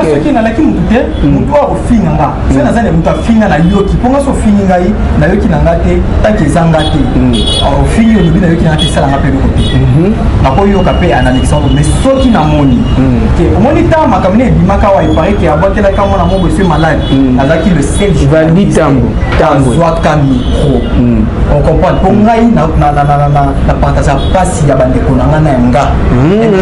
Soki nalaki motu te, motu oyo akofinga nga, soki naza na motu afinga, nayoki mpo nga so ofingi ngai, nayoki na nga te. Tanke eza nga te ofingi, olobi nayoki na nga te, esalanga mpe eloko te. Nakoyoka mpe analyse yango. Mais soki namoni ke omoni ta makambo ne ebimaka awa, epare ke abwakelaka mwana moko esui malade, nazalaki le seul Valdi Tambo. Azwaka micro, on comprend. Mpo ngai na partage mpasi ya bandeko na ngai na ya nga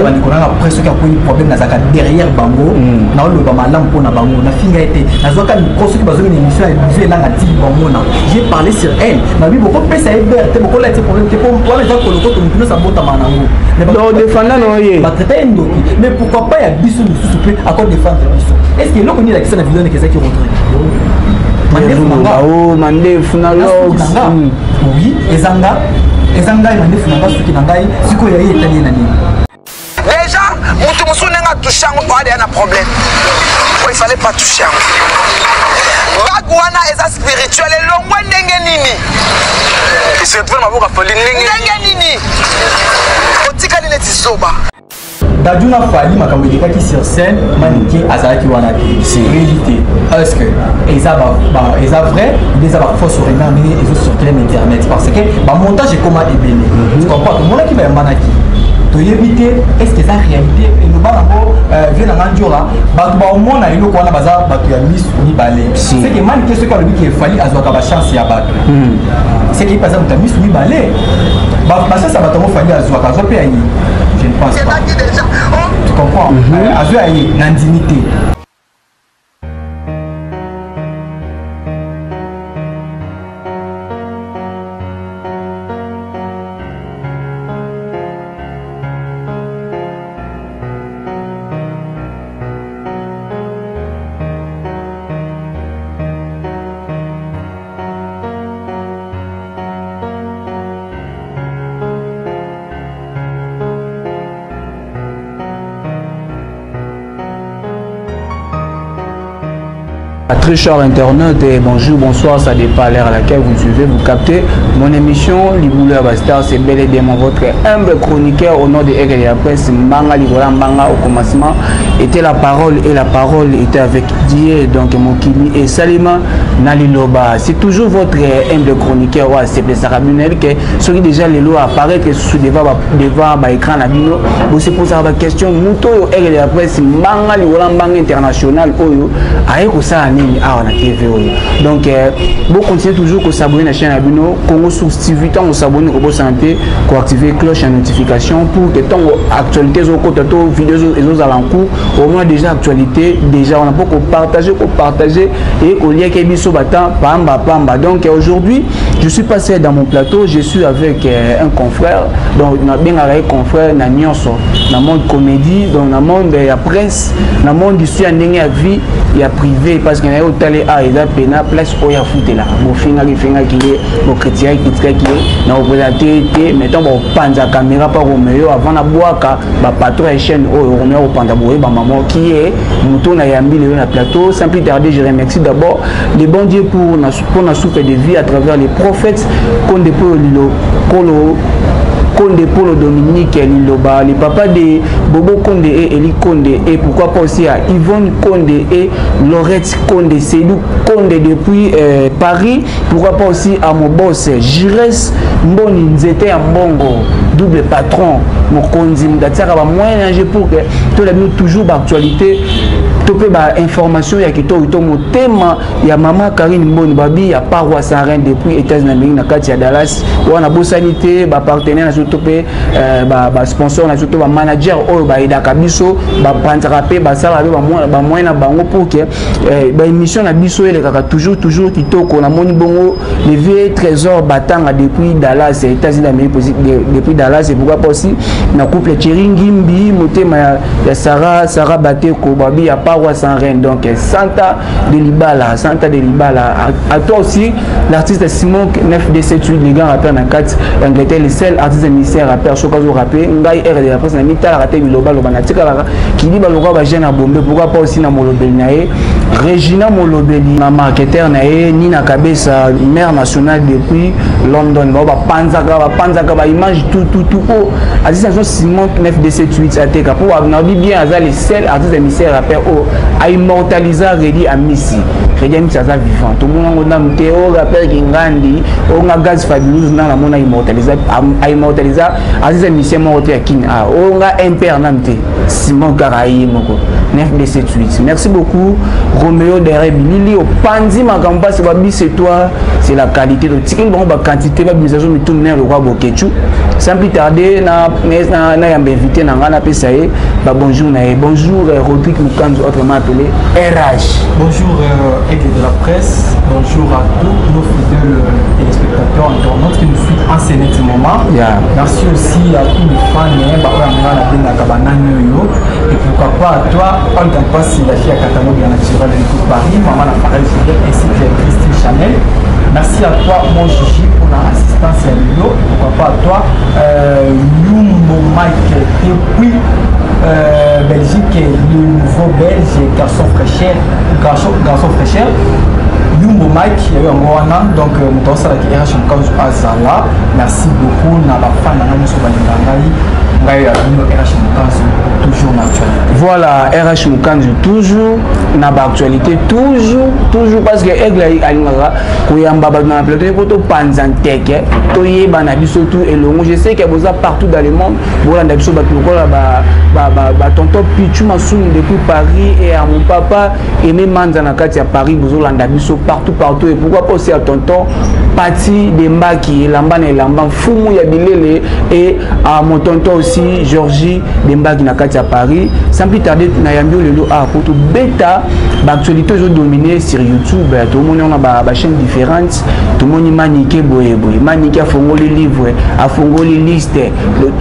bandeko na nga. Après, soki akoyi problème, nazalaka derrière bango, naoloba malamu mpo na bango. Nafinga ye te, nazwaka micro. Soki bazongi na émission ya biso, elanga tili bamona, j'ai parlé sur elle. Nabi bokopesa ye bere te, bokolata ye problème te, mpo wana eza kolokoto, motu nyonso abotama nango. Donc défenda na ye. Batraita ye ndoki, mais pourquoi pas ya biso misusu mpe akodéfendre biso? Est ce que eloko nini elakisa na video ndeke ezaki Rodrigue? Mandefu na nga. Oh, mandefu na locks. Oui, eza nga, eza ngai, mandefu na nga, suki na ngai. Sikoyo ya ye etali ye na nini? Déjà moto mosusu ndenge atouche yango, oadeya na problème. Po il fallait pas touche yango. Bague wana eza spirituel, elongwe ndenge nini? Se retrouve na maboko afali ndenge ndenge nini? Otikali neti zoba. Dadju na Fally, makambo elekaki sur scène, Manike azalaki wana te. Réalité, est ce que eza eza vrai nde eza bafausse rumeur ndenge ezocircule na internet? Parce que bamontage ekoma ebele, tu comprends? Tomonaki bayambanaki, toyebi te est ce que eza réalité. Eloba nango vie nanga nzora, bato baomona eloko wana baza bato ya misu mibale. Seke Manike soki alobi ke Fally azwaka bachance ya bato, seke ye mpe aza moto ya misu mibale. Bachance ya bato yango Fally azwaka, azwa mpe ya ye? Je ne pense pas, tu comprends? Azwa ya ye, na ndimi te. Très cher internaute, et bonjour, bonsoir, ça dépend à l'heure à laquelle vous suivez, vous captez mon émission Libouleur Bastar, c'est bel et bien votre humble chroniqueur au nom de Aigle de la presse, Mbanga Ligola Mbanga. Au commencement était la parole et la parole était avec Dieu, donc Mokili et Salima Naliloba. C'est toujours votre humble chroniqueur, ouais, c'est Sarabunel, que celui déjà les lois apparaît que sous devant ba écran na bino, vous se posez la question, Muto Aigle de la presse, Mbanga Ligola Mbanga international, oyo, aye kosala nini awa na TV oyo? Donc bocontinue toujours kosabonner na chaîne na bino Congo Source TV. Ntango osabonner, kobosana te koactiver cloche ya notification pour que ntango actualité ezokota to video ezozala en cours, au moins déjà actualité déjà wana mpo kopartage, kopartage e koliaki biso batan pamba pamba. Donc aujourd'hui, je suis passé dans mon plateau, je suis avec un confrère. Donc nabengaka ye confrère na nyonso, na monde comédie, donc na monde ya presse, na monde isu ya ndenge ya vie ya privé, parce que na ye otali a eza pena place oyo afutelaka. Bofingaki fingaki ye, bokritikaki kritikaki ye, na koprésente te. Mais ntango bakopanza caméra mpa Romeo, avant nabwaka bapatron ya chaîne oyo, Romeo akopanza boyeba mama qui est moto nayambi lelo na plateau. Sans plus tarder, je remercie d'abord le bon Dieu pour na souffle de vie à travers les prophètes Konde Polo Lilo Kolo, Konde Polo Dominique Liloba, le papa de Bobo Konde et Eli Konde, et pourquoi pas aussi à Yvonne Konde et Laurette Konde, Seydou Konde depuis Paris, pourquoi pas aussi à mon boss Jires Mboni Nzete ya Mbongo, double patron, mokonzi mudatiaka ba moyen âge pour que tout la toujours ba actualité to pe ba information ya kitoko to motema ya mama Karine Mboni babi ya paroisse en Reine depuis États-Unis d'Amérique na kati ya Dallas. Wana bosani te ba partenaire na surtout pe ba sponsor na surtout ba manager oyo ba aidaka biso, ba panzaka pe basala pe ba moyen na bango pour que ba émission na biso elekaka toujours toujours kitoko. Na moni bongo le vieux Trésor Batanga depuis Dallas, États-Unis d'Amérique, depuis Dallas, et pourquoi pas aussi na couple Thierry Ngimbi motema ya Sarah, Sarah Bateko babi ya paroisse en Reine. Donc Santa de Libala, Santa de Libala, à toi aussi l'artiste Simon 9D78, les gars rappeur na 4 Angleterre, le seul artiste ministère rappeur sokazo rappeur ngai R de la presse na mitala raté biloba loba na tikala qui dit baloka ba jeune à bombe. Pourquoi pas aussi na molobeli na ye Regina Molobeli na marketeur na ye Nina Kabesa, maire nationale depuis London, ba panzaka ba panzaka ba image tout tout tout oh artiste national Simon 9D78 ateka pour na bi bien aza le seul artiste ministère rappeur oh. oyo aimmortalisa Redi Amisi. Redi Amisi aza vivant, tomona yango nanu te. Oyo rappel Kingandi, oyo nga Gaz Fabulous na namona immortalisa, aimmortalisa Aziza Misien moko te ya Kin. Ah, oyo nga MPR nanu te, Simon kaka ye moko 9278. Merci beaucoup Romeo derrière bilili opanzi makambo mpasi babise toi, c'est la qualité. Totikeli bango baquantité, babimisa so mitu minene lokola Bokechu. Sans plus tarder, na, na, na yamba invité na ngai, napesa ye babonjour na ye. Bonjour Rodrigue Mukanzu, autrement appelé RH. Bonjour Aigle de la presse, bonjour à tous nos fidèles téléspectateurs, internautes qui nous suivent en ce moment. Merci aussi à tous les fans, hein, bah, ouais, on a la bengaka banani oyo. Et pourquoi pas à toi, Olga Mpassi, la fille à catalogue ya naturel de l'équipe Paris, maman la Farel Fidèle, ainsi que Christine Chanel. Merci à toi, mon Gigi, pour l'assistance à Lilo. Et pourquoi pas à toi, Yumbo Mike, depuis Belgique, le nouveau Belge, garçon fraîcheur, garçon, garçon fraîcheur. Yumbo Mike, il y a eu un wana, donc moto asalaki RH Mokanzu azala. Merci beaucoup na bafan na ngai nyonso balinga ngai, ngai ya bino RH Mokanzu, toujours na actualité. Voilà, RH Mokanzu toujours na baactualité, toujours, toujours, parce que Aigle alingaka koyamba bato na plateau po topanza nteke, toyeba na biso tout elongo. Je sais que boza partout dans le monde, bolanda biso, bato lokola batonton Pichu Masumu depuis Paris et à mon papa Aimé Manza na kati ya Paris, bozolanda biso partout partout. Et pourquoi pas aussi à tonton Pati Dembaki, elamba na elamba, mfumu ya bilele, et à mon tonton aussi Georgie Dembaki na kati ya Paris. Sans plus tarder, nayambi oyo lelo a po tobeta baactualité ezodomine sur YouTube. Tomoni wana bachaîne différente, tomoni Manike boye boye, Manike afongoli livre, afongoli liste.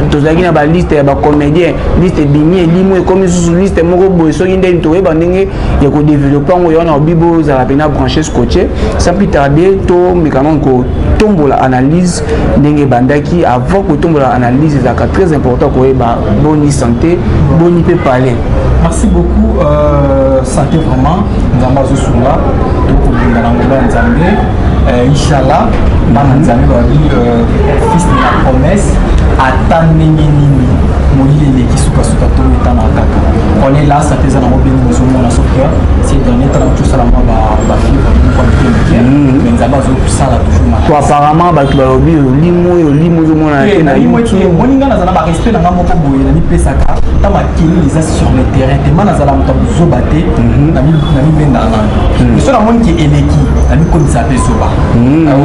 Tozalaki na baliste ya bacomédien, liste ebimi, elimo ekomi susu liste moko boye. Soki ndeni toyeba ndenge ya kodévelopper yango, yo wana obi bozala mpena branché, scotché. Sans plus tarder, tomeka nano kotombola analyse ndenge ebandaki. Avant kotombola analyse, ezalaka très important koyeba boni santé, boni mpe palais. Merci beaucoup. Santé vraiment, Nzambe azosunga, tokobunda na ngolo ya Nzambe. Inshallah, bana Nzambe babi fils de la promesse, ata ndenge nini molili eleki, sukasuka ntongo etanaka kaka. On est là, santé eza nango beni, ozomona, sauf que ces derniers temps tosala mwa bafièvre moko mike mike, mais Nzambe azosala toujours makasi. Po apparemment bato balobi olimo oyo, olimo ozomonana te na YouTube. Omoni, nga nazala barespect na nga moko boye, namipesaka ta makelele eza sur le terrain te. Ma nazala moto ya bozoba te, namibendaka nano. So namoni ke eleki, namikomisa mpe zoba.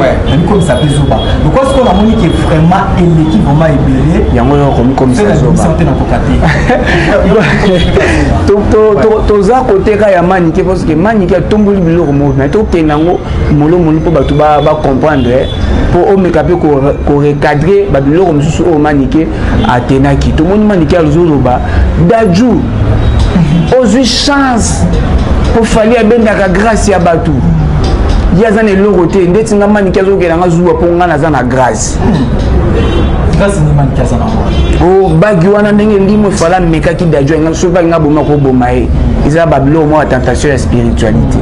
Ouais, namikomisa mpe zoba lokwa. Sikoyo namoni ke vraiment eleki, vraiment ebele. Yango oyo okomikomisa zoba. Te, nakoka te. Toza koteka ya Manike parce que Manike atomboli biloko moko, mais tokende yango molomoli mpo bato bacomprendre, mpo omeka mpe korecadrer babiloko mosusu oyo Manike atenaki. Tomoni Manike azoloba Daju ozwi chance mpo Fali abendaka grâce ya bato, ye aza na eloko te. Ndeti nga Manike azokenda nga zuwa mpo nga naza na grâce. Grâce ni Manike aza nango? O bague wana ndenge elimo efala amekaki Daju alinga, soki alinga boma koboma ye, eza babiloko moko ya tentation ya spiritualité.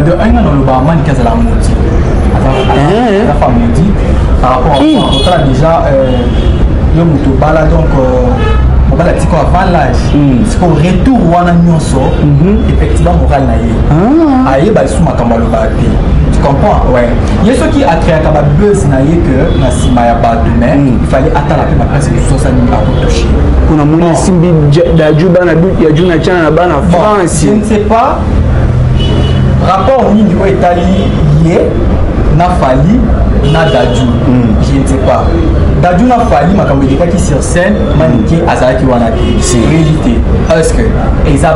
De un, nga naloba Manike azala maudit, aza femme maudit par rapport à otala déjà yo moto obala, donc mobali atiko avant l'âge. Siko retour wana nyonso, effectivement moral na ye ayeba lisusu makambo alobaka te, tu comprends? Ouais, ye soki acréaka babuzz na ye que na nsima ya bato, mais il fallait atala mpe baplace mosusu asali akotouche. Mpona moni esimbi Daju bana ya ju na tiana na bana France. Je ne sais pas rapport nini oyo etali ye na Fali na Daju, je ne sais pas. Daju na Fali, makambo elekaki sur scène, Manike azalaki wana te. Réalité, est ce que eza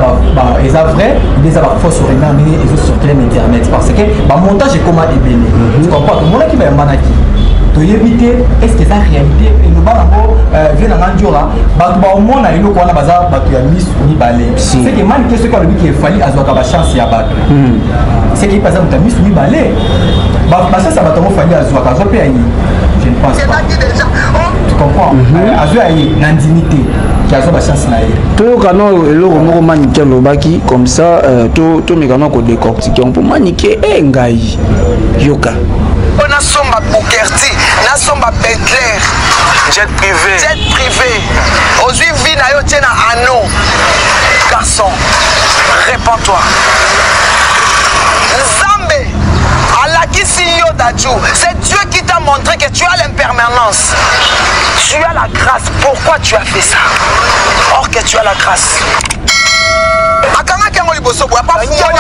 eza vrai nde eza bafausse rumeur ndenge ezocircule na internet? Parce que bamontage ekoma ebele, tu comprends? Tomonaki bayambanaki, toyebi te est ce que eza réalité. Eloba nango vie na nga Ndiora, bato baomona eloko wana baza bato ya misu mibale. C'est que Manike soki alobi ke Fali azwaka bachance ya bato, c'est que ye mpe aza moto ya misu mibale. Bachance ya bato yango Fali azwaka, azwa mpe ya ye? Je ne pense pas, tu comprends? Azwa ya ye na ndimi te ke azwa bachance na ye. Toyoka no eloko moko Manike alobaki comme ça, tomeka no kodécortiquer mpo Manike e ngai yoka. Mpo nasomba Bukerti. Nasomba Bentley. Jet privé. Jet privé. Ozwi vie na yo tie na anneau. Garçon, répands-toi. Nzambe alakisi yo Dadju. C'est Dieu qui t'a montré que tu as l'impermanence. Tu as la grâce. Pourquoi tu as fait ça? Or que tu as la grâce. akangaki yango liboso boye apafungoli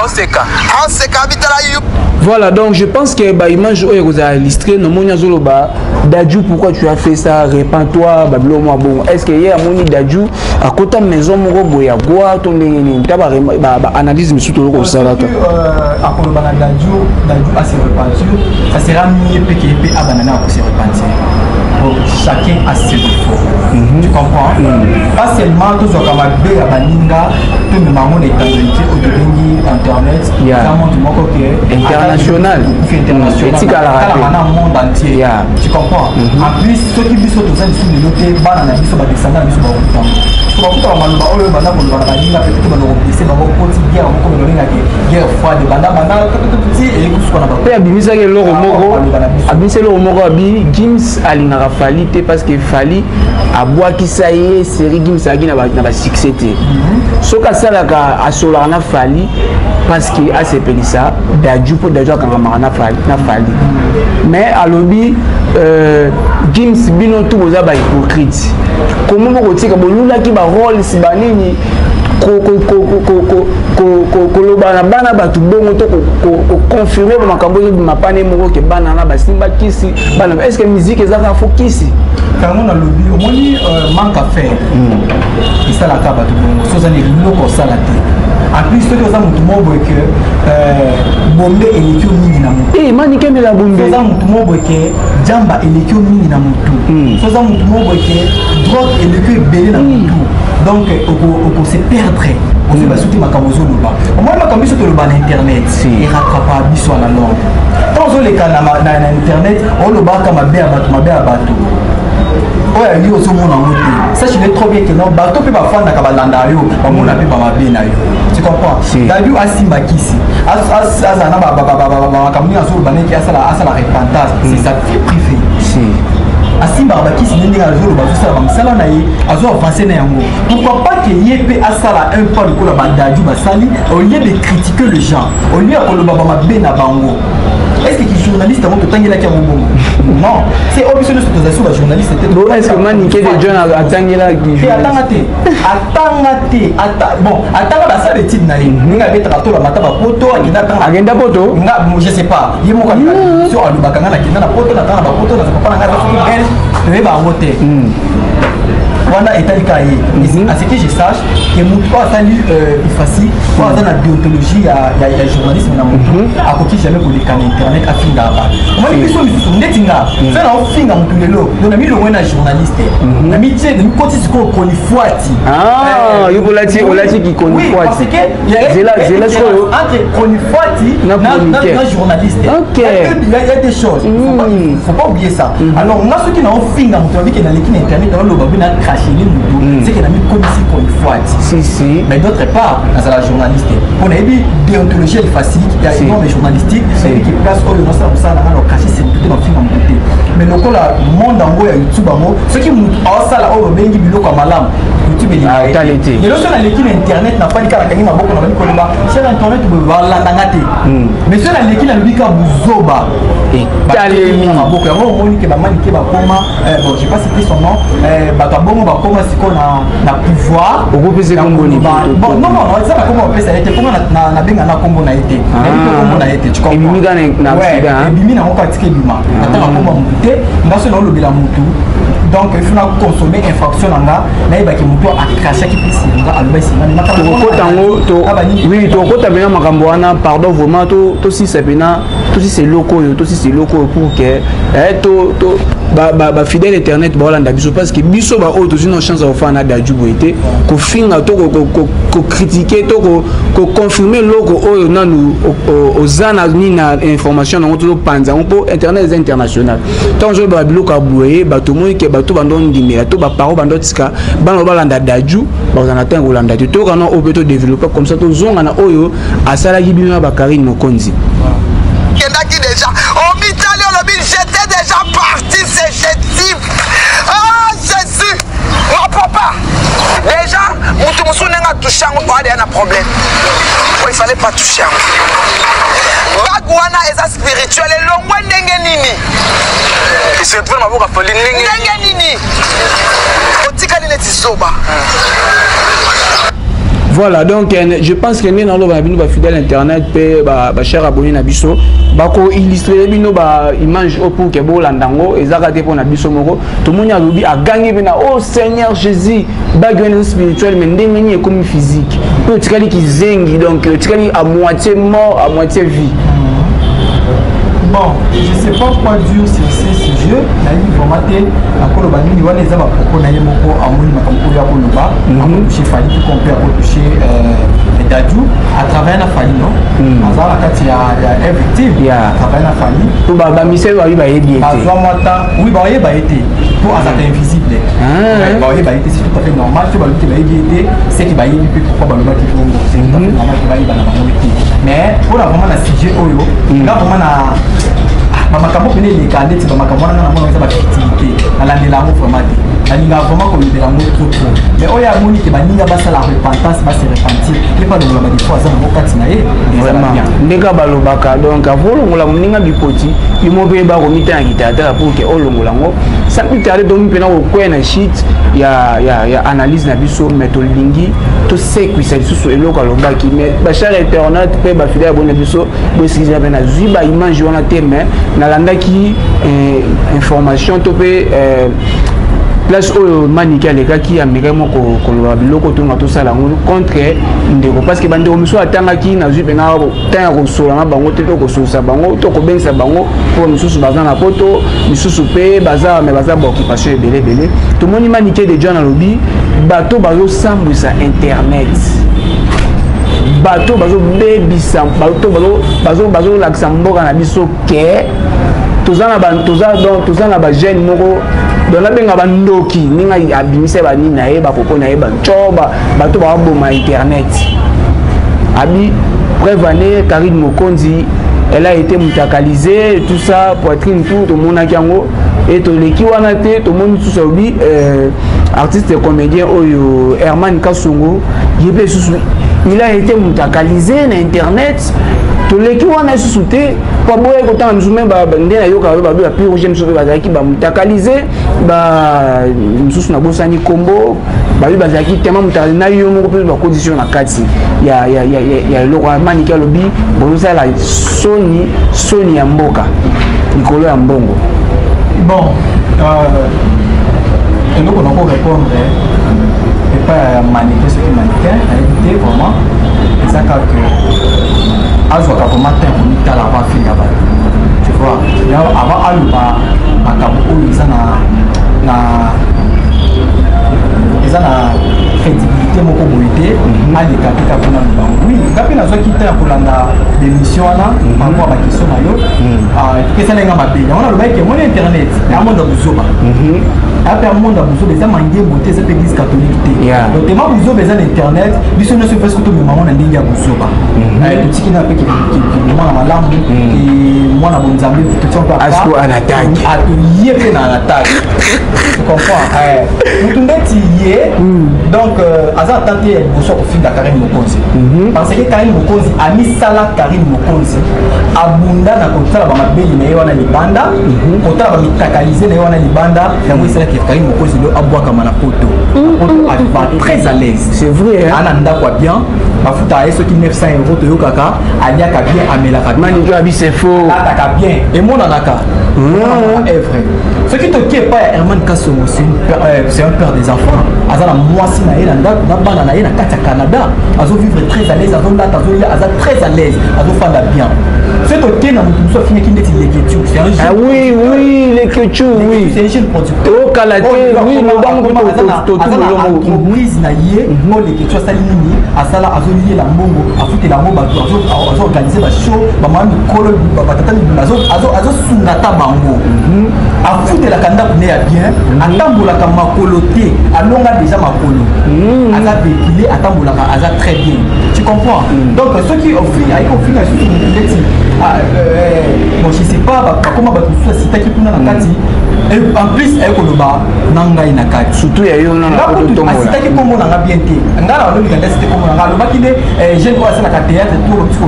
aoseka aoseka abitala yo. Voilà, donc je pense que bah, image oyo ekozala illustré nomoni azoloba Dadju, pourquoi tu as fait ça, repens-toi, babilo mwa bongo. Est ce que ye amoni Dadju akota maison moko boye ya gwa to ndenge nini? Ta baanalyse misusu tozo kosalaka. Akoloba na Dadju, Dadju a se repentir, ça sera mieux mpe ke ye mpe abanda na akose repentir. Bon, chacun a ses défauts. Tu comprends? Pas seulement tozwaka mabe ya baninga, tomema yango na étendalité oyo tobengi internet. Eza monde moko ke international. International. Etikalaka na monde entier. Tu comprends? En plus, soki biso toza lisusu lelo te, bana na biso, badescendant na biso bakokutango, so bakutaka maloba oyo banda koloba na baninga, peut-être banda koblesser bango, koti guerre moko babengaki guerre froide, banda banda ti eyekusuka na mpe abimisaki eloko moko, abimisi eloko moko, abi Gims alingaka Fally te parce que Fally abwakisa ye série. Gims azalaki na basuccès te. Soki asalaka, asolaka na Fally parce que asepelisa Dadju, mpo Dadju akangamaka na Fally, na Fally. Mais alobi Gims, bino tu boza bahypocrite, komo bokotika bolulaki baroles banini, koloba na bana bato bongo to koconfirmer bamakambo ezobima pane moko ke bana na basimba kisi bana. Est ce que musique eza kaka fo kisi? Yango nalobi, omoni, manque à faire esalaka bato bongo. So oza na eloko osala te, en plus soki oza motu moko boye ke bombe eleki yo mingi na motu. Manike mela bombe. Oza motu moko boye ke jamba eleki yo mingi na motu, so oza motu moko boye ke drogue eleki yo ebele na motu, donc okose perdre, ozoyeba soki makambo ozoloba. Omoni, makambo biso toloba na internet erattrapa biso à la longue. Ntango ozoleka na internet, olobaka mabe ya bato, mabe ya bato oyo yo ozomona yango te. Sache trop bien que non, bato mpe bafandaka, balanda yo, bamona mpe bamabe na yo. Tu comprends? Dadju asimba kisi, azala na makambo ndenge azoloba, neti asala repentance, c'est sa vie privée. Asimbaka bakisi nde ndenge azoloba, azosala bamosala na ye, azo avance na yango. Pourquoi pas ke ye mpe asala un pas lokola baDadju basali, au lieu de critiquer les gens, au lieu ya koloba bamabe na bango? Est ce que journaliste yango totangelaki yango bongo? Non, c'est oyo biso nyonso tozali so bajournaliste te. Bon, est ce que Manike de John atangelaki? Te, atanga te, atanga te. Ata bon, atanga basala étude na ye ndenge abetaka to bamata bapoto, akenda atanga. Akenda poto? Nga je sais pas, ye moko so alobaka nga nakenda na poto, natanga na bapoto, naza papa na nga aza soki belge, toyeba yango te. Wana etali kaka ye. À ce que je sache ke motu oyo asali ifasi, oyo aza na déontologie ya journalisme na motu, akoki jamais koleka na internet afingaka bato. Omoni, biso misusu ndeti nga, so na ofinga motu lelo, donc na milongwe na journaliste, na mitie, na mikoti sikoyo chronifuati. Yo olati, olati kichronifuati. Parce que zela zela sikoyo. Entre chronifuati na journaliste, il y a des choses, il faut pas oublier ça. Alors nga soki na ofinga moto, abiki naleki na internet, naoloba mpe na crachele motu, c'est que na mikomisi chronifuati. Si si. Mais d'autre part, nazala journaliste mpo nayebi déontologie ya ifasik, ya norme journalistique. Nayebi ke place oyo nasala mosala nanga, na ocracher se motu te, na ofinga motu te. Mais lokola monde yango ya YouTube yango, soki motu aosala oyo babengi biloko ya malamu, YouTube elingaka. Lelo so naleki na internet, nafandi kaka, nakangi maboko, na bandi koloba cher internet boye, balandanga te. Mais so naleki, nalobi ka buzoba, etalemi. Maboko yango, omoni ke bamanike bakoma, bon, j'ai pas cité son nom, bato ya bongo bakoma sikoyo na pouvoir. Okopesa kombo ni? Bon, non non, eza na kombo bapesa ye te, mponga nabenga na kombo na ye te, nayebi mpe kombo na ye te. Ebimi kaka na accident? Ebimi nango kaka, tika ebima. Natanga kombo ya motu te. Nga so naolobela motu, donc il faut na consommer infraction na nga, nayebaki motu acrachaki mpesi nga, aloba esingani. Tokokota yango, oui, tokokota mpena makambo wana. Pardon, vraiment, tosisa mpena, tosisa eloko oyo, tosisa eloko oyo pour que bafidèle internet baolanda biso, parce que biso baoyo tozwi na chance ya kofanda na Dadju boye te, kofinga to kocritiquer to koconfirmer eloko oyo nanu oza na nini na information nango, tozopanza yango mpo internet eza international. Ntango ozoloba biloko ya boye, bato omoni ke bato bando ndimela to baparo bando tika bana balanda Dadju, bazala na ntango kolanda te. Toyoka na oyo mpe todévelopper comme ça, tozonga na oyo asalaki bino na bakarine Mokonzi. Okendaki déjà, omitali, olobi: "J'étais déjà parti." C'est chétif. Ah Jésus, ma papa, déjà moto mosusu ndenge atouche yango, oadeya na problème. Po il fallait pas toucher yango. Bague wana eza spirituel. Elongwe ndenge nini? Se retrouve na maboko ya Fally ndenge Ndenge nini otikali neti zoba? Voilà, donc je pense que ndenge naloba na bino, bafidèle internet mpe bachers abonné na biso, bakoillustrer bino baimage oyo pour ke bolanda yango. Ezaka te mpo na biso moko tomoni. Alobi, agangi mpe na: "Oh Seigneur Jésus!" Bague wana eza spirituel, mais ndenge nini ekomi physique? Mpe otikali kizengi, donc otikali à moitié mort, à moitié vie. Bon, je sais pas quoi dire sur ce sujet. Nayebi vraiment te nakoloba nini. Wana eza bapropos na ye moko. Amoni makambo oyo akoloba, akotouche Fally, tout comme mpe akotouche Dadju. Atravaille na Fally, non? Aza na kati ya Victime. Atravaille na Fally. Po bamisele babi bayebi ye te. Bazwa mwa temps, oui, baoyeba ye te mpo azalaka invisible. Baoyeba ye te, c'est tout à fait normal. So balobi te bayebi ye te, c'est que bayebi mpe pourquoi balobaki bongo. C'est tout à fait normal ke bayeba na bango te. Mais mpona vraiment na sujet oyo, nga vraiment na bamakambo pene eleka ndeti bamakambo wana, nga namona eza bafutilité. Nalandela yango vraiment te, nalingaka vraiment kolobela yango trop trop. Mais oyo amoni ke baninga basala repentance, base repentir, ye mpe alongola badéfauts aza nango kati na ye. Vraiment, ndenge balobaka, donc avolongola moninga bipoti, yo mo mpe bakomitana kitalatala pour ke olongola yango. Sans plus tarder, tomi mpena kokwea na shit ya analyse na biso, mais tolingi tosekwisa lisusu eloko alobaki. Mais bachers internaute mpe bafidèle abonné na biso, bosikisa mpe nazwi baimage wana te, mais nalandaki information to mpe place oyo Manike alekaki, amekaki mwa koloba biloko tonga tosala yango contre ndeko, parce que bandeko mosusu atangaki, nazwi mpena temps ya kosola na bango te, to kosolisa bango, to kobengisa bango, mpo misusu baza na poto, misusu mpe baza, me baza baoccupation ebele ebele. Tomoni Manike de John alobi bato bazosambwisa internet, bato bazobebisa, bato bazolakisa mboka na biso ke toza na toza donc toza na bajeune moko, donc nabenga bandoki. Ndenge abimisa banini na ye, bapropos na ye, banco bato baboma internet. Abi preuve ane Karine Mokonzi, elle a été mutakalisée, tout ça, poitrine, tout. Tomonaki yango e toleki wana te. Tomoni lisusu alobi artiste comédien oyo Herman Kasongo, ye mpe lisusu il a été mutakalisé na internet. Toleki wana lisusu te, po aboyaki kotanga misusu. Me nde nayokaka babe bapi rouge misusu mpe bazalaki bamutakalize, misusu nabosani kombo, babi bazalaki tema mutakalize. Na yo moko mpe bacondition na kati ya eloko. Maniki alobi bozosala soni, soni ya mboka likolo ya mbongo. Bon, eloko nako répondre epai ya Manike, soki mannequin nayebi te, vraiment eza kaka azwaka vraiment temps komitala avant afinga bato, tu vois, avant aloba makambo oyo eza na crédibilité moko boye te. Aleka te kaka mpona loba. Oui, nga mpe nazwaki te ya kolanda démission wana par rapport ya baquestion na yo. Epesala nga mabe yango. Nalobaki ke moni internet ya monde ya buzoba, ape ya monde ya buzoba, eza mangembo te, eza mpe église catholique te. Donc tema buzoba eza na internet, biso nyonso presque tomema ngo na ndenge ya buzoba. Totiki na mpe mwana malamu, mwana bonzambe. Asko en attaque. Atoye mpe na attaque, tu comprends? Mutu ndeti ye, donc aza ata te ya liboso ya kofinga Karine Mokonzi, parce que Karine Mokonzi amisala. Karine Mokonzi abunda na kotala bamabeli na ye wana libanda, kotala bamitakalize na ye wana libanda. Yango esalaki Karine Mokonzi lo abwakama na poto. Poto aviva très à l'aise. C'est vrai. Ana ndako ya bien, bafuta ye soki 900 euro, toyokaka aliaka bien, amelaka bien. Maniki abi c'est faux. Alataka bien, emonanaka œuvre. Soki toki epai ya Herman Kasongo, c'est un père des enfants, aza na mwasi na ye na ndako na bana na ye na kati ya Canada, azovivre très à l'aise, azolata, azolia, aza très à l'aise, azofanda bien. Soki tokei na moto mosusu afingaki ndeti Leketu. Ah oui, oui, Leketu, oui. C'est un jeune producteur. Okala te, oui, lobango. Aza na entreprise na ye oyo Leketu asali nini, asala, azoliela mbongo, afutela yango bato, azoorganize bashow, bamama mikolo, batata, azosunga ata bango, afutelaka ndako ne ya bien, atambolaka makolo te, alonga déjà makolo, aza véhicule, atambolaka, aza très bien, tu comprends? Donc soki ayi kofinga lisusu motu ndeti Ah, bon, je sais pas, bakoma bato mosusu asitaki kuna na kati. En plus aye koloba na ngai na kati. Surtout ya yo nana. Asitaki nkombo na nga bien te. Ngai na balobika nde asite nkombo na nga, alobaki nde jeune oyo asalaka théâtre to biso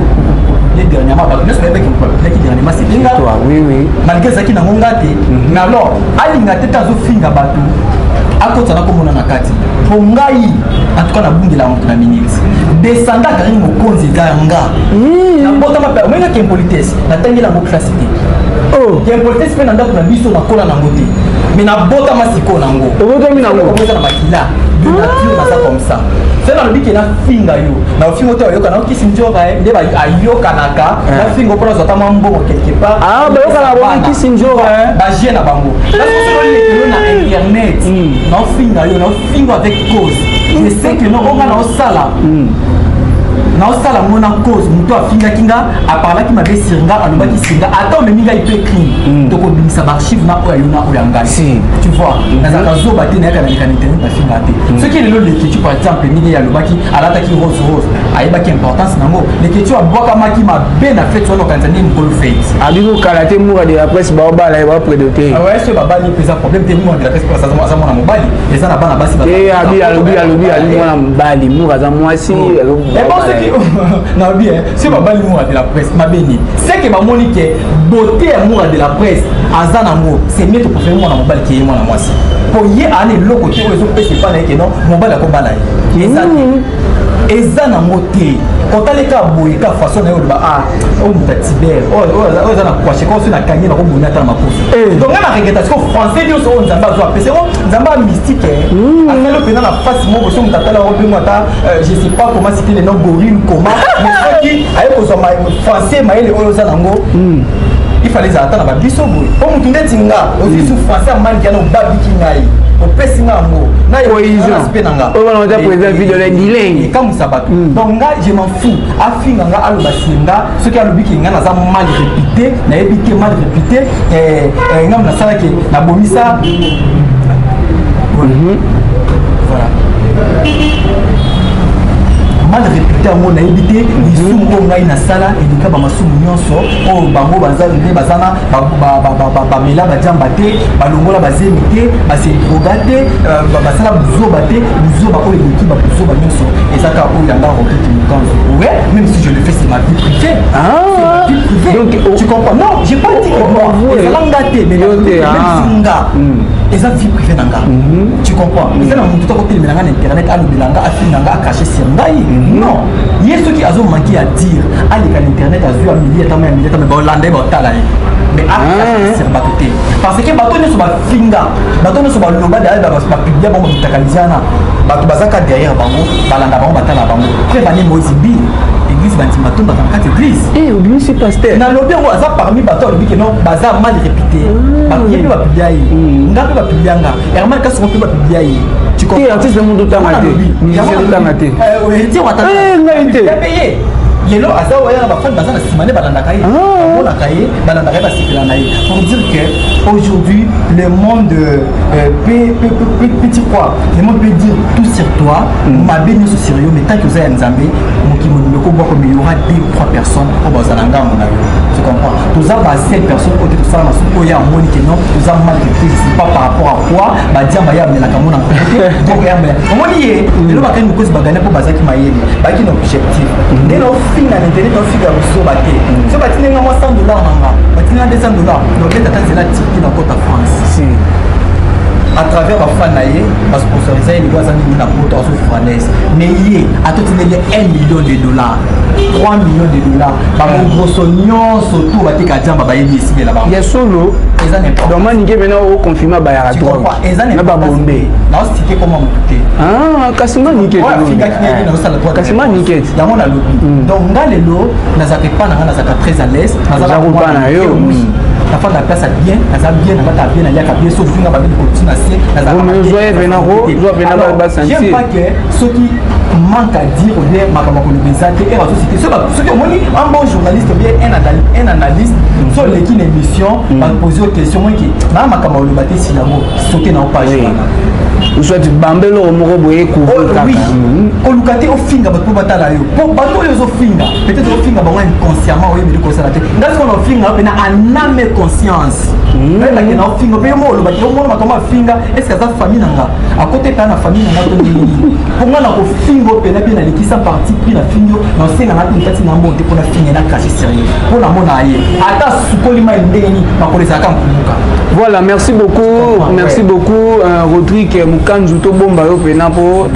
ye dernièrement, bato nyonso bayebaki moto dernièrement, c'était nga. Oui, oui. Malgré ezalaki nango nga te, mais alors alinga te te, azofinga bato, akota na komona na kati. Mpo ngai en tout cas nabundelaka moto na minute descenda. Karine Mokonzi eza nga nabotama mpe omonaki impolitesse, natangeli yango classe te. Impolitesse mpe na ndako na biso nakola nango te, mais nabotama sikoyo nango. Obotami nango. Eza na makila, de nature naza comme ça. Se nalobi ke nafinga yo, na ofinga te, oyoka naokisi nzoka nde ayokanaka, nafinga mpona ozwa ata mwa mbongo quelque part. Bayokana bango kisi nzoka. Bajeu na bango nasololekelo na internet, naofinga yo, naofinga avec cause. Je sais que no onga naosala, naosala ngo na cause. Moto afingaki nga, aparlaki mabe sur nga, alobaki sur nga, ata omemi ngai mpe crime, tokobimisa baarchive na oyo ayo na oyo ya ngai. Tu vois, nazalaka zoba te, nayaka naleka na internet, bafinga te. Soki lelo Leketu par exemple, ndenge alobaki alataki rose rose, ayebaki importance nango. Leketu abwakamaki mabe na fete wana, okanisa nde mokolo fete. Abiki kokala te, Mura de la Presse baobala ye, bapredote. Soki babali mpe eza problème te. Mura de la Presse aza mwana mobali, eza na bana basi. Abi alobi, alobi, alobi mwana mobali, Mura aza mwasi. Soki nalobi soki babali Mura de la Presse, mabeni c'est que bamoni ke beauté ya Mura de la Presse aza nango, c'est mieux topréféré mwana mobali ke ye mwana mwasi, po ye ana eloko te oyo ezopesa epa na ye ke non, mobali akobala ye, eza te, eza nango te. Kotaleka boye ka façon na ye, oloba: ah, oyo moto atibere oyo eza na kwashe ko, so nakangi nakobunda ata na makofi. Donc nga na regretta siko français nyonso oyo Nzambe azwa apesa yango. Nzambe ya mystique asali mpenza na face moko, so moto atala yango mpengo, ata je sais pas comment citer le nom, gorille comment, mais soki aye kozwa français mayele oyo oza nango, il fallait ezala ata na babiso boye. Po motu ndeti nga ozwi su français amaniki yana, obabiki ngai, opesi nga yango na na nga. Ekamwisa bato. Donc nga je m'en fous, afinga nga, aloba sie nga. Soki alobiki nga naza mal réputé, nayebi te mal réputé nga nasalaki, nabomisa. Voilà, mal réputé yango nayebi te. Lisumu oyo ngai nasala eleka bamasumu nyonso oyo bango baza nde baza na bamela badiamba te, balongola bazemi te, basedroga te, basala buzoba te. Buzoba oyo eleki babuzoba nyonso eza kaka oyo yanga Rodrigue Mukanzu. Ouais, même si je le fais, c'est ma vie privée. Ah, c'est ma vie privée. Donc, tu comprends? Non, j'ai pas dit que moi ezala nga te, mais même si nga eza vie privée na nga, tu comprends? Eza na motu takotelemela nga na internet, alobela nga, afinga nga, acrache sur ngai, non. Ye soki azomanke ya dire, aleka na internet, azwi ya milie atama ya milie atama, baolanda ye, baotala ye, mais acrache sur bato te, parce que bato nyonso bafinga, bato nyonso baloba derrière, bapublia bango, bamutakaliza wana, bato bazaka derrière bango, balanda bango, batala bango. Preuve ane, Moïse Bi, église bandima to bato na kati église. Obimisi pasteur. Nalobi yango, aza parmi bato alobi ke non, baza mal réputé. Ye mpe bapublia ye, nga mpe bapublia nga, Herman Kasongo mpe bapublia ye. Te, artiste moto otanga te, musicien otanga te. Héritier. Ngai te. Ye lelo aza oya na bafani, baza na nsima nde, balandaka ye, bamonaka ye, balandaka ye, basepela na ye. Pour dire que aujourd'hui le monde peut dire quoi? Le monde peut dire tout sur toi, mabe nyonso sur yo, mais tant que oza ya Nzambe, mokili mobimba ekobwaka, mais il y aura deux ou trois personnes oyo bazala ngambo na yo. Tu comprends? Toza ba seule personne oyo te tosala masumu oyo amoni ke non, toza mal réputé, je sais pas par rapport à quoi. Badiamba ye amelaka ngo na nkote, donc ye amela, omoni ye lelo bakani mokozi bagania mpo bazalaki mayele, bazalaki na objectif. Nde na ofinga na internet, ofinga kosoba te. So batindi nga mwa 100 $ na nga, batindi nga 200 $, nobeta ata nzela Turquie, na kota France à travers bafan na ye, basponsorisa ye. Lelo aza mingi na poto, azofranaise, mais ye atotindeli 1 million de dollars, 3 millions de dollars. Bango grosso nyonso to bateka jamba, bayebi esimela bango. Ya solo. Eza n'importe. Donc Manike mena oconfirme bayaka drogue na babombe. Naosike koma motu te. Kasi Manike, kasi Manike. Yango nalobi. Donc nga lelo nazalaka epa na nga, nazalaka très à l'aise. Nazalaka na yo. Nafanda place ya bien, naza bien, nalata bien, naliaka bien. So ozwi nga babeli kotina se. J'aime pas que soki Manque à dire ou bien makambo koloba eza te. Ere azosite, soki omoni un bon journaliste ou bien un analyste, so oleki na émission, bapose yo question, moki naa makambo oloba te, si yango sote na page wana. Soit bambe eloko moko boye. Couvrir kaka. Koluka te ofinga bato mpo batala yo, po bato oyo ozofinga, peut-être ofinga bango inconsciemment, oyebeli kosala te. Nga soki na ofinga mpena en âme et conscience, nayebake na ofinga mpe yo mo olobaki, omona makambo afinga, est ce que aza famille na nga, akote ta na famille na nga to ndenge nini? Mpo nga na kofinga mpena mpe nalekisa parti pris na fingi yo, na osenganga mpe motati na mbongo te mpo na finga na crache sérieux, mpo namona ye ata sukoli mai ndenge nini, makolo ezalaka nkumuka. Voilà, merci beaucoup, merci beaucoup, Rodrigue Mukanzu. Tobomba yo mpena mpo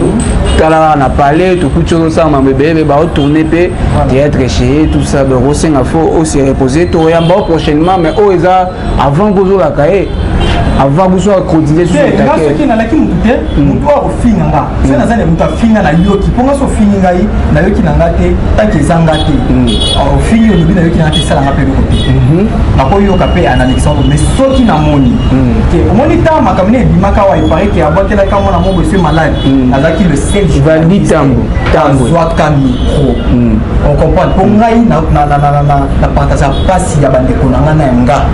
tala na palais, tokuti ozosala mambo ebele, baotourne mpe théâtre chez tout ça. Donc osenga faut ose reposer, toyamba o prochainement. Mais oyo eza avant kozolaka ye, avant biso akodile. Nga soki nalaki motu te, motu oyo akofinga nga, soki naza na motu afinga, nayoki, mpo nga so ofingi ngai, nayoki na nga te. Tanke eza nga te ofingi, olobi nayoki na nga te, esalanga mpe eloko te, nakoyoka mpe analyse yango. Mais soki namoni ke omoni ta makambo ne ebimaka awa, epare ke abwakelaka mwana moko esui malade, nazalaki le seul. Valdi Tambo. Azwaka micro, on comprendre, mpo ngai na partage mpasi ya bandeko na ngai na yanga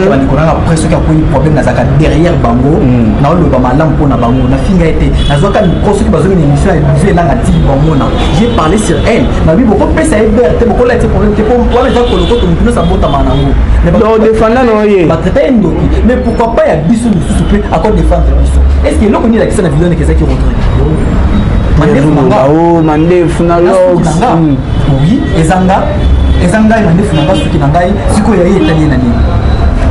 bandeko na ngai. Après soki akoyi problème, nazalaka derrière bango, naoloba malamu mpo na bango. Nafinga ye te, nazwaka micro. Soki bazongi na émission ya biso, elanga tili bamona, j'ai parlé sur elle, nabi bokopesa ye bere te, bokola tie problème te, mpo wana eza kolokoto, motu nyonso abotama nango. Donc défenda na ye. Batraita ye ndoki, mais pourquoi pas ya biso misusu mpe akodéfendre biso? Est ce que eloko nini elakisa na video ndeke ezaki Rodrigue? Mandefu na nga. O mandefu na locks. Oui, eza nga, eza ngai, mandefu na nga, suki na ngai. Sikoyo ya ye etali ye na nini?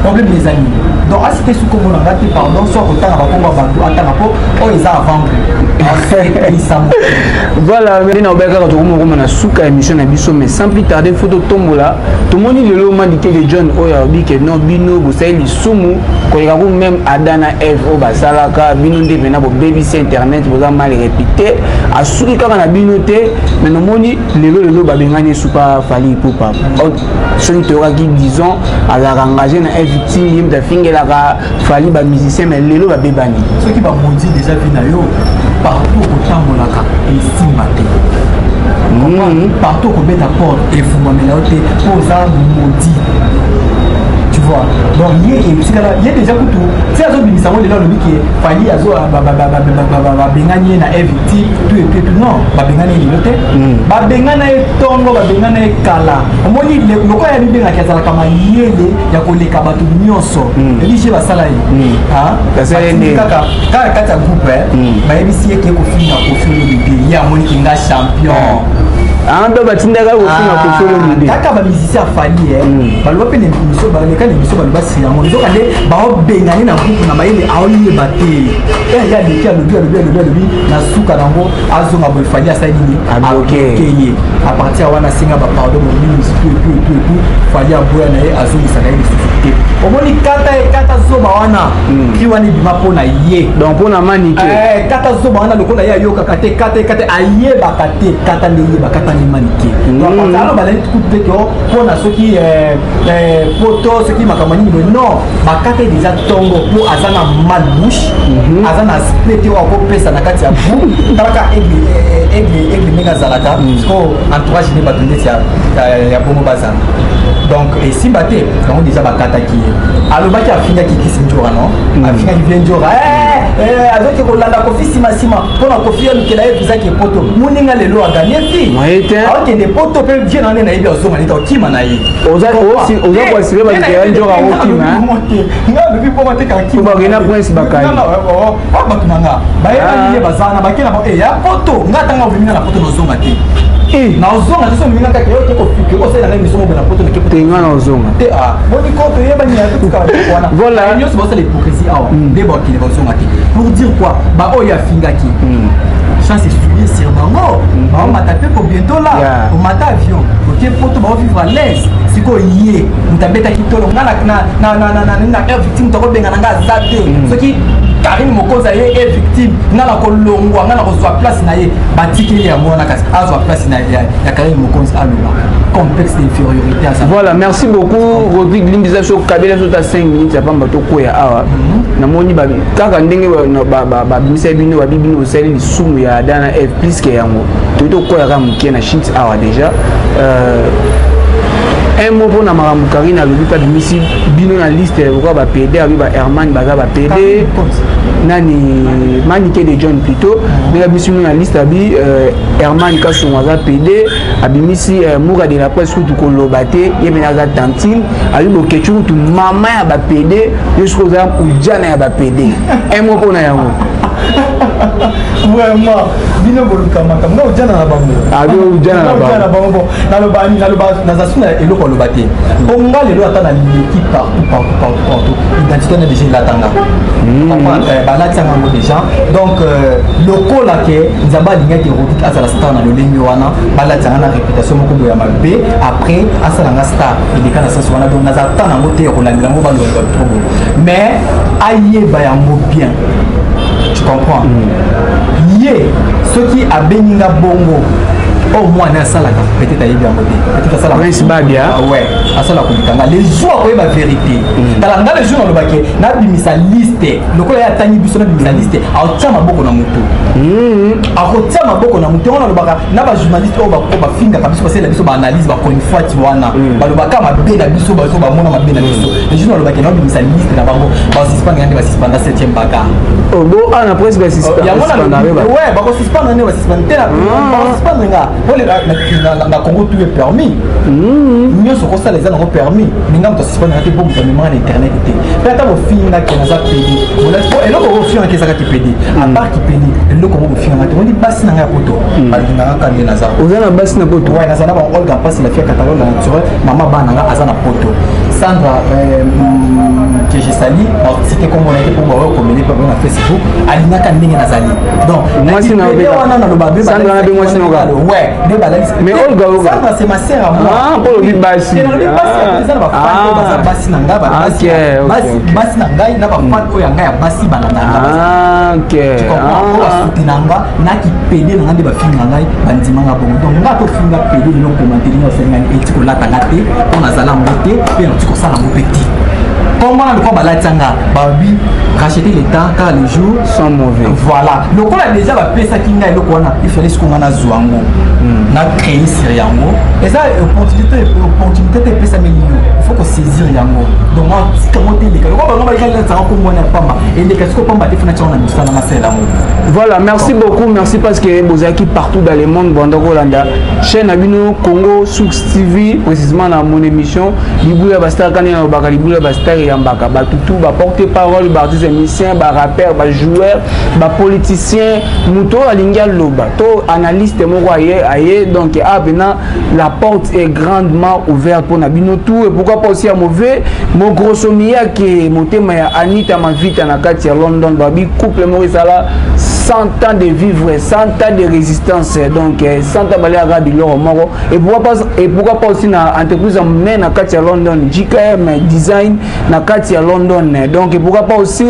Problème eza nini? Donc asite su kombo na nga te, pardon. So akotanga bakombo ya bato, atanga mpo oyo eza avant. Voilà, nde na obaya kaka tokomokoma na suka ya émission na biso. Mais sans plus tarder, faut totombola. Tomoni lelo Mandike de John oyo alobi ke non, bino bosali lisumu koleka ku même Adam na Eve oyo basalaka. Bino nde mpena bobebisi internet, boza mal réputé. Asuki kaka na bino te, mais nomoni lelo lelo babengani esupa Fally Ipupa. Soki toyokaki, disons, azalaka engagé na victime, ye moto afingelaka Fally bamusicien, mais lelo babebani. Soki bamondi déjà vie na yo, partout okotambolaka esimba te, partout okobeta porte efungwamela yo te, mpo oza maudit, tu vois. Donc ye etikala ye déjà kutu ti azobimisa ngo lelo, alobi ke Fally azo babengani ye na evictime, tout et tout et tout. Non, babengani ye lelo te, babengana ye ntongo, babengana ye kala. Omoni lokola ya mibengaki, azalaka mayele ya koleka bato nyonso. Elige basala ye kaka kaka kati ya groupe, bayebisi ye ke kofinga Koffi Olomide. Ye amoniki nga champion. Ando batindaka kofinga Koffi Olomide. Kaka bamusicien afali baloba mpe na émission, baleka na émission, baloba si yango nzoka nde baobengani na groupe na mayele, aoyeba te. Ye aleki, alobi, alobi, alobi, alobi, na suka nango azonga boye. Fally asali nini? Abloqué ye. À partir ya wana asenga bapardon momingi, tout et tout et tout et tout. Fally aboya na ye, azongisaka ye lisusu te. Omoni kata ye, kata zoba wana, cri wana ebima mpo na ye. Donc mpo na Manike. Kata zoba wana, lokola ye ayokaka te, kata ye, kata ayebaka te, kata nde yeba, kata nde Manike. Donc aloba nani kutu te ke mpona soki poto, soki makambo nini boye. Non, bakata ye déjà ntongo mpo aza na mal bouche, aza na aspect te oyo akopesa na kati ya groupe. Talaka aigle, aigle, aigle ndenge azalaka siko, entourage nde bato ndeti ya bongo bazala. Donc esimba te. Yango déjà bakataki ye. Alobaki afingaki Kisi Njora, non, afingaki vie Njora, azoki kolanda Koffi nsima mpona Koffi alukela ye visa ke poto. Moninga lelo aganye fi, akende poto mpe vie na nde nayebi, azonga neti akokima na ye. Oza koassurer bato ya Njora okima? Nga alobi bongo te. Kakina Prince Bakali. Bato na nga bayebani ye, baza na bake na ya poto. Nga tanga obimi na poto, nazonga te, nazonga te. So olingi kaka yo te kosalela ngai miso mobe na poto. Te, nga nazonga. Te, boni ko toyebani ya totika wana. Voilà. Nyonso bazosala hypocrisie awa nde bakende, bazonga te. Pour dire quoi? Baoyo afingaki, chance esourire sur bango, baomata mpe po bientôt là omata avion, oke poto, baovivre à l'aise. Sikoyo ye moto abetaki tolo, nga na air victime, moto akobenga na nga aza te. Soki Karine Mokonzi aye e victime, nga na kolongwa, nga na kozwa place na ye. Batikeli yango wana, kasi azwa place na ya Karine Mokonzi, aloba complexe d'infériorité aza. Voilà, merci beaucoup Rodrigue. Limbisa biso, kabela biso ta 5 minutes ya pamba, tokwea awa. Namoni kaka ndenge babimisa bino, babi bino osali lisumu ya Adam na Eve, plus que yango toyi tokwea kaka moke na shit awa déjà. Un mot mpona makambo Karine alobi mpe abimisi bino na liste lokola bapd, abi ba Herman baza bapd, nani, Manike de John plutôt, ndenge abimisi bino na liste, abi Herman Kasongo aza pd, abimisi Mura de la Presse kutu koloba te, ye mene aza tantine, abi Bokecu kutu mama ya bapd, yo soki oza ujana ya bapd. Un mot mpona yango. Vraiment, bino boluka makambo nga ojana na bango. Abi ujana na bango. Na bango. Bon, naloba nini? Naloba naza su na eloko aloba te, mpo nga lelo ata naleki partout, partout, partout, partout, identité na déjà elatanga, balatianga yango déjà. Donc lokola ke Nzambe alingaki Rodrigue azala star na lolenge wana, balatianga na réputation moko boye ya mabe, après asalanga star eleka na sens wana. Donc naza ta nango te ya kolandela yango, balonga trop boye, mais ayeba yango bien, tu comprends? Ye soki abengi nga bongo, oyo mwana asalaka, peut-être ayebi yango te, peut-être asala. Prince Babia. Ouais, asala koleka nga. Les jours akoyeba vérité. Tala nga, le jour nalobaki nabimisa liste lokola ye atangi biso, nabimisa liste, akotia maboko na motu, akotia maboko na motu. Yango nalobaka na bajournaliste oyo bafingaka biso, basalela biso baanalyse, bakonifati wana, balobaka mabe na biso, bazo bamona mabe na biso. Le jour nalobaki nabimisa liste na bango, basuspendre nga nde basuspenda 7e bagarre. Bo awa na presse. Yango ouais, bakosuspendre nde basuspendre te, bakosuspendre nga po na Congo tout est permis, nyonso kosala eza nango permis. Mais nga moto asuspendre nga te, mpo moto amemanga na internet te. Mpe ata bofingaki naza pd, po eloko oyo ofingaki ezaka kipd, à part kipd, eloko ngo bofinganga te. Oni basi na ngai ya poto balingaka kaka nde naza. Oza na basi na poto? Ouais, naza na bango. Olga Mpasi, la fille ya catalogue naturel, mama bana nga aza na poto. Sandra que je sali, cité kombo na ye te mpo baoyo komele mpe na Facebook, alingaka ndenge nazali. Donc mwasi na wana naloba. Sandra na be mwasi na oka? Ouais, nde balalisi. Mais Olga, Olga. Sandra, c'est ma sœur à moi. Ah, mpo lobi basi. Nalobi basi, eza na bafan oyo baza basi na ngai, basi na ngai na bafan oyo ya ngai ya basi balandaka nga. Tu comprends? Oyo basoutenanga nga na kipede na ngai nde bafinga ngai, bandimanga bongo. Donc nga tofinga pede lelo, commenter ndenge osali ngai, eti kolata nga te mpo nazala yango te, mpe nati kosala yango mpe te. Kombo wana lokola balatianga, babi racheter le temps car les jours sont mauvais. Voilà, lokola déjà bapesaki ngai eloko wana, il fallait sikoyo nga nazwa yango, na créer sur yango. Eza opportunité, opportunité te epesameli yo, il faut kosaisir yango. Donc tika yango te eleka lokola bango balikalilatanga kombo wana ya pamba, eleka sikoyo pamba te, funa tiango na misala, nasalela yango. Voilà, merci beaucoup, merci parce que bozalaki partout dans le monde banda kolanda chaîne na bino Congo Source TV, précisément na mon émission Libulu ya Bastar. Kani nalobaka Libulu ya Bastar eyambaka bato tu, baporte parole, baartiste musicien, barappeur, bajoueur, bapoliticien, moto oyo alingi aloba to analyste moko aye aye. Donc awa mpena la porte est grandement ouverte mpona bino tout. Et pourquoi pas aussi ya mauvais mogroso miyake motema ya Anita Mavita na kati ya London, babi couple moko ezala 100 ans de vivre, 100 ans de résistance, donc 100 ans baliaka biloko moko. Et pourquoi pas aussi na entreprise ya monene na kati ya London, GKM Design na kati ya London. Donc et pourquoi pas aussi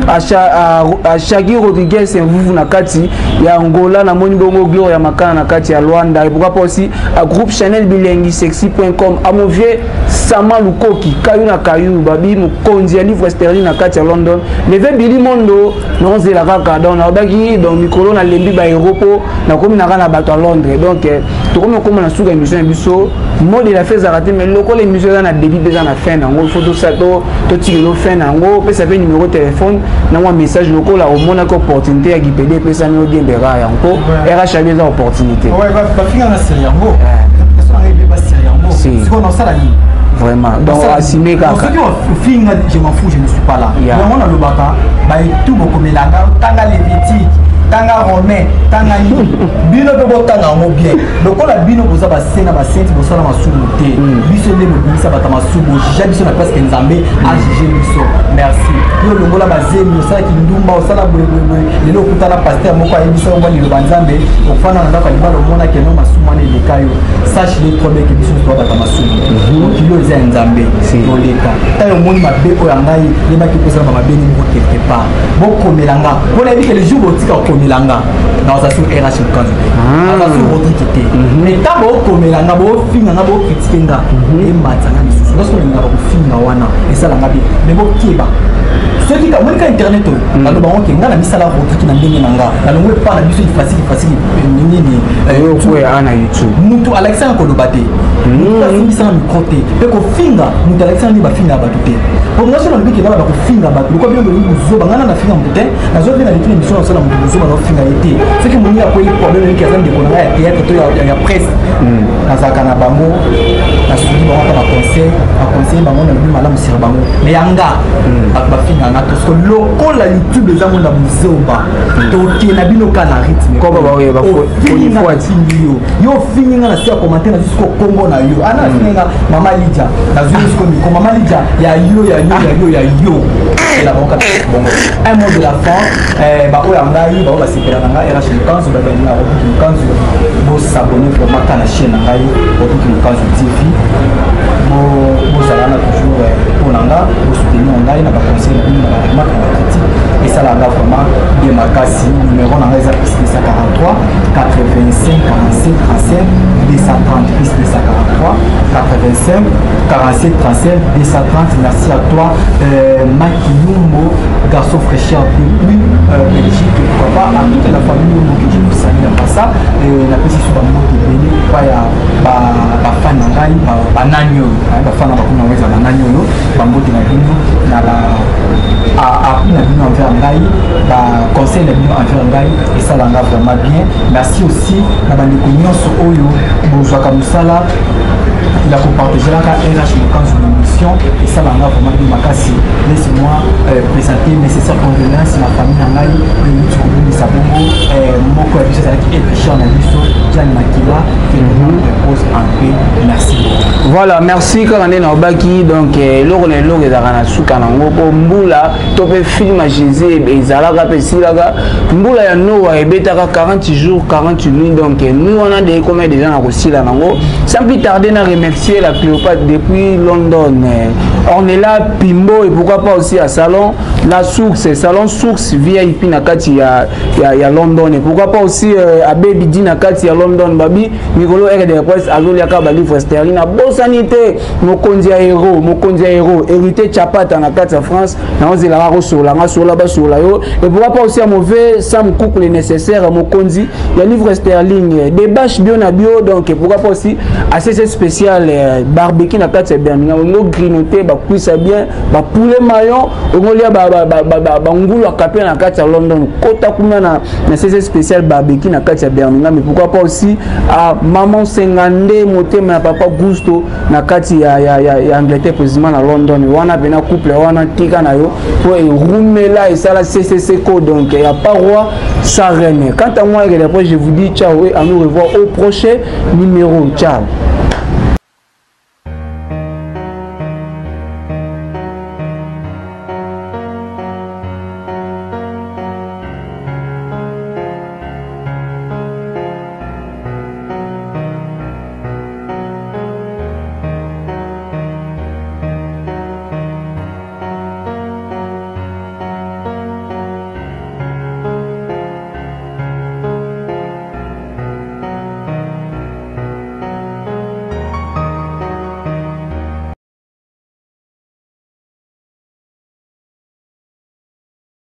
à Shagi Rodriguez Mvuvu na kati ya Angola, namoni bongo Gloria ya Makana na kati ya Luanda. Et pourquoi pas aussi à groupe Chanel Bilengi sexy.com, à mon vieux Sama Lukoki Kayu na Kayu, babi mokonzi ya livre sterling na kati ya London, leve Bili Mondo naozela kaka. Donc nalobaki, donc mikolo nalembi bahéros mpo nakomi naka na bato ya Londres. Donc tokomi okóma na suka émission ya biso. Mot de la fin ezalaka te, mais lokola émission eza na début mpe eza na fin nango, faut totikelo fin na yango, opesa mpe numéro téléphone na mwa message lokola omonaki opportunité ya gipede epesami, odiembeka yango mpo rhab eza opportunité. Bafinganga seri yango, yango sikoyo nasala nini? Vraiment, donc assumer kaka. Soki ofinga, je m'en fous, je ne suis pas là. Yango nalobaka baetu bokomelanga, tanga Lévitique. Tanga Romain, tanga nini, bino mpe botanga yango bien. Lokola bino boza basena basenti, bosala masumu te. Biso nde bobimisa bato ya masumu, bojuge biso na place ke Nzambe ajuge biso. Merci. Yo longola bazemi, osalaki ndumba, osala boyeboyeboye, lelo okutana pasteur moko ayebisa yo mwa liloba Nzambe, ofanda na ndako ya libala, omona keno masumu wana eleka yo. Sache le trop bien ke biso nyonso toza bato ya masumu. Mokili oyo eza ya Nzambe, toleka. Ntango omoni mabe oyo ya ngai, yebaki kozala mabe nini moko quelque part. Bokomela nga mpo nayebi ke le jour botika kokomela nga, naza sur RH Mokanzu te, naza sur Rodrigue te. Mais ntango bokomela nga, bofinga nga, bokritike nga, ematisa nga lisusu. Nyonso olingaka kofinga wana esala nga bien. Mais bokeba, soki omoni ka internet oyo, naloba ngo ke nga na misala Rodrigue na ndenge na nga, nalongo epa na biso ifasiki fasiki nini. Oyo na YouTube. Mutu alakisanga koloba te, mutu asimbisanga micro te, mpe kofinga mutu alakisanga nde bafingaka bato te. Po nga so nalobi ke bana bakofinga bato lokola bino bolingi bozoba, nga na nafinga motu te. Nazwa mpe naleki na émission, nasala motu bozoba, naofinga ye te. Soki moninga akweli problème, eleki aza ndeko na ngai ya théâtre to ya presse, nazalaka na bango, nasuki bango ata baconseil, baconseil bango, nalobi malamu sur bango. Mais ya nga bato bafinga nga, parce que lokola YouTube eza ngo na buzoba, toke na bino ka na rythme. Ofingi nga, nafingi yo, yo ofingi nga, na se ya commentaire nazwi siko kombo na yo ana afingi nga mama Lidia, nazwi siko miko mama Lidia ya yo ya yo ya yo ya yo ela bango kaka bongo. Un mot de la fin, baoyo ya ngai, baoyo basepela na ngai, RH Mokanzu, babalinga Rodrigue Mokanzu, bosabone vraiment ka na chaîne na ngai Rodrigue Mokanzu TV. Bozala na toujours mpo na nga, bosoutenir ngai na baconseil na bino, na baremarque, na bacritique, esalaka nga vraiment bien makasi. Numéro na ngai eza plus 243 85 47 35 230, plus 243 85 47 35 230. Merci à toi, Maki Yumbo, garçon fraîcheur depuis Belgique. Pourquoi pas à toute la famille Yumbo que je vous salue en passant. Napesi so bambote ebele epai ya bafan na ngai, banani oyo bafan na bakuna ngo eza banani oyo. Bambote na bino na ba appui na bino envers ngai, baconseil na bino envers ngai, esalanga vraiment bien. Merci aussi na bandeko nyonso oyo bozwaka mosala ya kopartagelaka RH Mokanzu na émission, esalanga vraiment bien makasi. Laisse-moi présenter nécessaire condoléance na famille na ngai oyo euti kobungisa bongo moko ya biso ezalaki cher na biso, Jan Makila. Que le monde repose en paix. Merci beaucoup. Voilà, merci. Kaka nde naobaki, donc eloko na eloko ezalaka na suka nango, mpo mbula to mpe film ya Jésus ezalaka mpe esilaka. Mbula ya Noa ebetaka 40 jours 40 nuits, donc nuit wana de ekoma déjà na kosila nango. Sans plus tarder, na remercier la Cléopâtre depuis London, Ornella Pimbo, et pourquoi pas aussi à Salon La Source, Salon Source VIP na kati ya London, et pourquoi pas aussi Abbé Bidi na kati ya London. Babi mikolo RD Presse azoliaka balivre sterling. Nabosani te mokonzi ya héros, mokonzi ya héros Hérité Chapata na kati ya France. Naozelaka kosola nga sola basola yo. Et pourquoi pas aussi ya mauvais Sam Cook, le nécessaire, mokonzi ya livre sterling debache bio na bio. Donc pourquoi pas aussi ACC spécial barbecue na kati ya Birmingham. Ongo grignoter bakwisa bien bapoulet mayon, ongolia bangulu ya kape na kati ya London. Kota kuna na CC spécial barbecue na kati ya Birmingham. Et pourquoi pas aussi à maman Sengande, motema ya papa Gusto na kati ya Angleterre, précisément na London. Wana pena couple wana tika na yo po erumela esala ccc ko. Donc ya pas roi sans reine. Quant à moi et après, je vous dis ciao et à nous revoir au prochain numéro. Ciao.